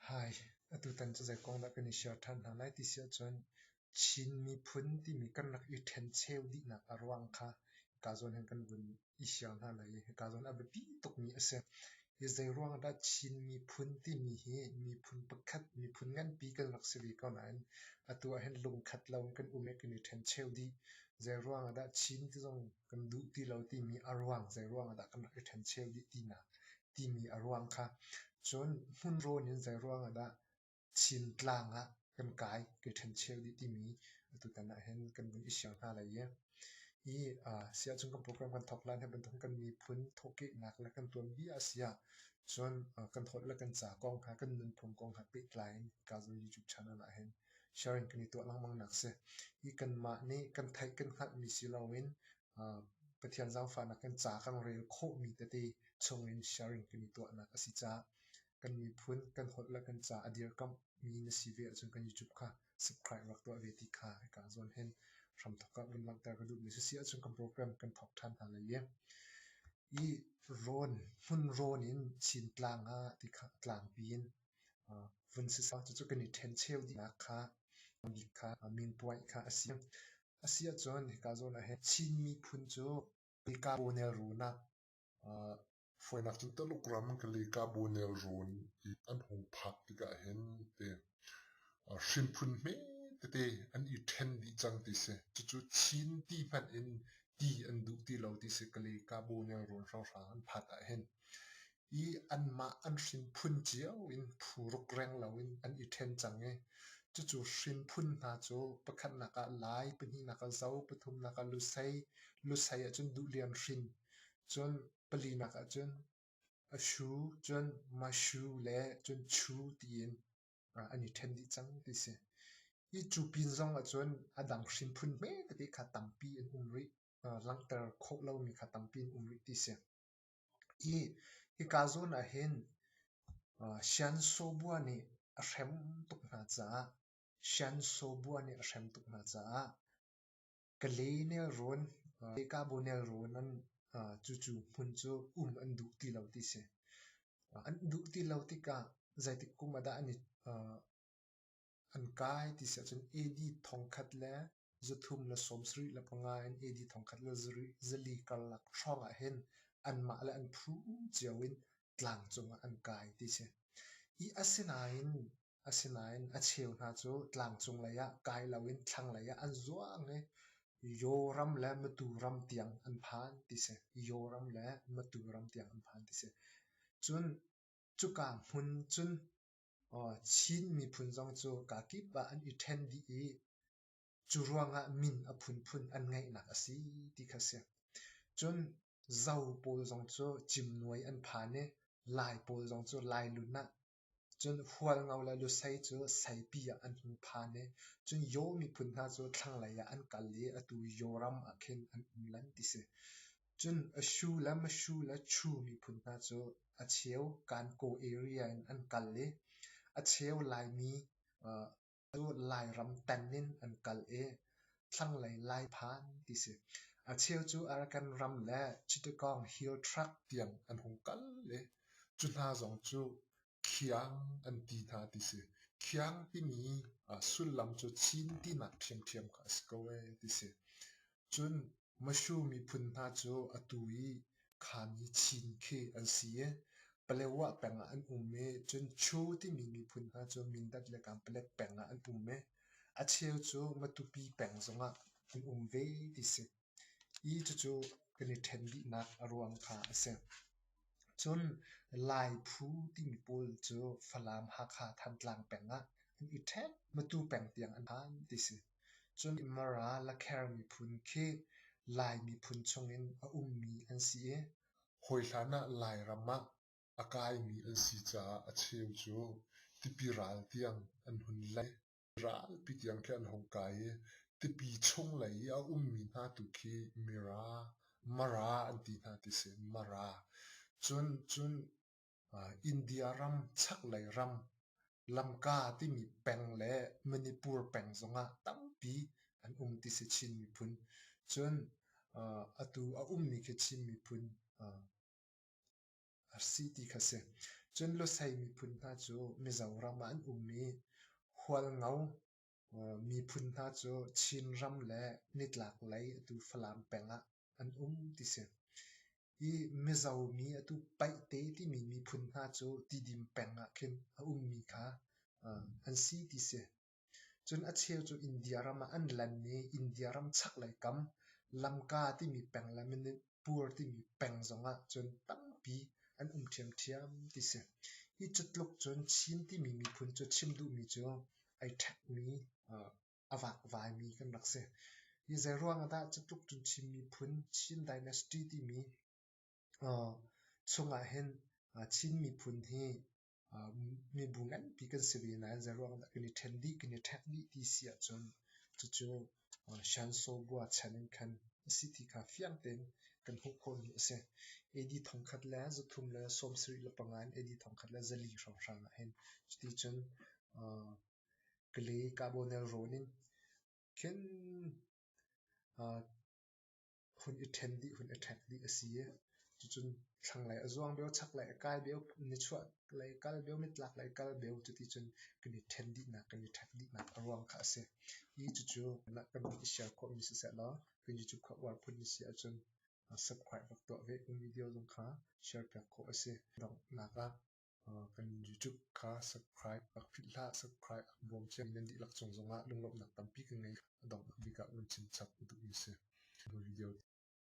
Hai, atutan cu zei kong dah kan i share ṭhan hna lai ti si ahcun Chin miphun timi kan rak i ṭhencheu dihnak a ruang kha hika zawn hin kan vun i share hna lai i hika zawn a biapi tukmi a si. Hi zei ruang dah Chin miphun timi hi miphun pakhat, miphun nganpi kan rak si ve ko nain atu ah hin lungkhat lo in kan um i kan i ṭhencheu dih. Zei ruang ah dah Chin ti zong kan duh ti lo timi a ruang, zei ruang ah dah kan rak i ṭhencheu dih tinak timi a ruang kha. Cun hmunrawn in zei ruang ah dah Chintlang ah kan kai, kai ṭhencheu dih timi atutan ah hin kan vun i share hna lai i hi si ahcun kan program kan thawk lai hi bantuk kan miphun thawhkehnak le kan tuanbia a si ah cun kan holh le kan ca kong kha kan nunphung kong kha pehtlai in hika zawn YouTube channel ah hin sharing kan i tuah lengmang nak si. Hi kanmah nih kan theih kan hngalhmi si loin Pathian zaangfahnak in ca kan rel khawhmi tete chungin sharing kan i tuahnak a si caah kan miphun, kan holh le kan ca a dirkamhmi na si ve ahcun kan YouTube kha subscribe rak tuah ve ti kha hika zawn hin hramthawk ah vun langhter ka duhmi si ahcun kan program kan thawk ṭhan hna lai i i rawn hmun rawn in Chintlang ah ti kha tlangpi in vun si cucu kan i ṭhencheu dihnak kha bik kha minpuaih kha a si. A si ahcun hika zawn ah hin Chin miphun cu hika nelrawn ah Fawinak cun Taluk ram Kalay-Kabaw nelrawn i an hung phak tikah hin ti hrinphun hme tete an i ṭhen dih cang ti si. Cucu Chin ti hmanh in ti an duh ti lo ti si Kalay-Kabaw nelrawn hrawnghrang an phat ahhin. I anmah an hrinphun cio in phu ruk reng loin an i ṭhen cang i cucu hrinphun hna cu pakhatnak ah Lai, pahnihnak ah Zo, pathumnak ah Lusei, Lusei ahcun Duhlian hrin, cun palinak ahcun Ashu, cun Mashu le cun Chu tiin an i ṭhen dih cang ti si. Hi cu pin zong ahcun a dang hrinphun hme tete kha tampi an um rih, langhter khawh lomi kha tampi an um rih ti si. Hi hika zawn ahhin Siansawbua nih a hrem tuk hna caah Siansawbua nih a hrem tuk hna caah Kalay nelrawn, Kabaw nelrawn an cucu hmun cu um an duh ti lo ti si. An duh ti lo tikah zeitik kum ah dah an i An kai ti si ahcun AD thongkhat le 375 in AD 1404 karlak hrawng ahhin anmah le an phu cio in tlangcung ah an kai ti si. Hi asinain asinain a cheu hna cu tlangcung lei ah kai loin thlanglei ah an zuang i Yaw ram le Matu ram tiang an phan ti si. Yaw ram le Matu ram tiang an phan ti si. Cun cuka hmun cun Chin miphun zong cu kakip ah an i ṭhen dih i cu ruangah min a phunphun an ngeihnak a si ti kha a si. Cun Zo pawl zong cu Cimnuai an phan i Lai pawl zong cu Lailun ah, cun Hualngo le Lusei cu Saipi ah an hung phan i cun Yaw miphun hna cu thlanglei ah an kal i atu Yaw ram ah khin an um lan ti si. Cun Ashu le Mashu le Chu miphun hna cu a cheu Kankaw area in an kal i a cheu Laimi cu Lairam tan in an kal i thlanglei Lai phan ti si. A cheu cu Arakan ram le Chittagong Hill Tract tiang an hung kal i cu hna zong cu Khiang an ti hna ti si. Khiang timi sullam cu Chin tinak ṭhiamṭhiam kha a si ko ee ti si. Cun Mashu miphun hna cu atu i Khami Chin khi an si i Paletwa peng ah an um i cun Chu timi miphun hna cu Mindat le Kanpalet peng ah an um i a cheu cu Matupi peng zongah an um ve ti si. Hi cucu kan i ṭhen dihnak a ruang kha a si. Cun Lai phu timi pawl cu Falam, Hakha, Thantlang peng ah an i ṭhek. Matu peng tiang an phan ti si. Cun Mara Lakher miphun khi Lai miphun chungin a ummi an si i Hawihlan ah Lairam ah a kaimi an si caah a cheu cu tipi ral tiang an hun lei. Ralpi tiang khi an hung kai i tipi chunglei i a ummi hna tu khi Mira, Mara an ti hna ti si, Mara. Cun, cun India ram chaklei ram Lamka timi peng le Manipur peng zongah tampi an um ti si Chin miphun. Cun atu a ummi khi Chin miphun a si ti kha si. Cun Lusei miphun hna cu Mizoram ah an um i Hualngo miphun hna cu Chinram le nitlaklei atu Falam peng ah an um ti si. Hi Mizo mi atu Paihte timi miphun hna cu Tidim peng ah khin a ummi kha an si ti si. Cun a cheu cu India ram ah an lan i India ram chaklei kam Lamka timi peng le Manipur timi peng zongah cun tampi an um ṭhiamṭhiam ti si. Hi cutluk cun Chin timi miphun cu chim duhmi cu ai ṭhekmi a vakvaimi kan rak si. Hi zeiruang ah dah cutluk cun Chin miphun, Chin Dynasty timi chungah hin Chin miphun hi mibu nganpi kan si ve nain zeiruang dah kan i ṭhen dih, kan i ṭhek dih ti si ahcun cucu Shan Sawbua chan in khan a si ti kha fiang tein kan hmuh khawhmi a si. AD 1375 in AD 1400 hrawnghrang ah hin cuticun Kale Kabonel rawn in khin hun i ṭhen dih, hun i ṭhek dih a si i cucun thlanglei a zuang beo, chaklei a kai beo, nichuahlei kal beo, nitlaklei kal beo cuticun kan i ṭhen dihnak, kan i ṭhek dihnak a ruang kha a si. Hi cucu kan rak i share khawhmi siseh law kan YouTube kha uar phun na si ahcun subscribe rak tuah ve. Kan video zong kha share piak khawh a si. Donghnak ah Kan YouTube kha subscribe rak philh hlah. Subscribe a bawm cia nan dihlak cung zongah lunglawmhnak tampi ka ngei. A donghnak bik ah vun chim chap ka duhmi si. Video.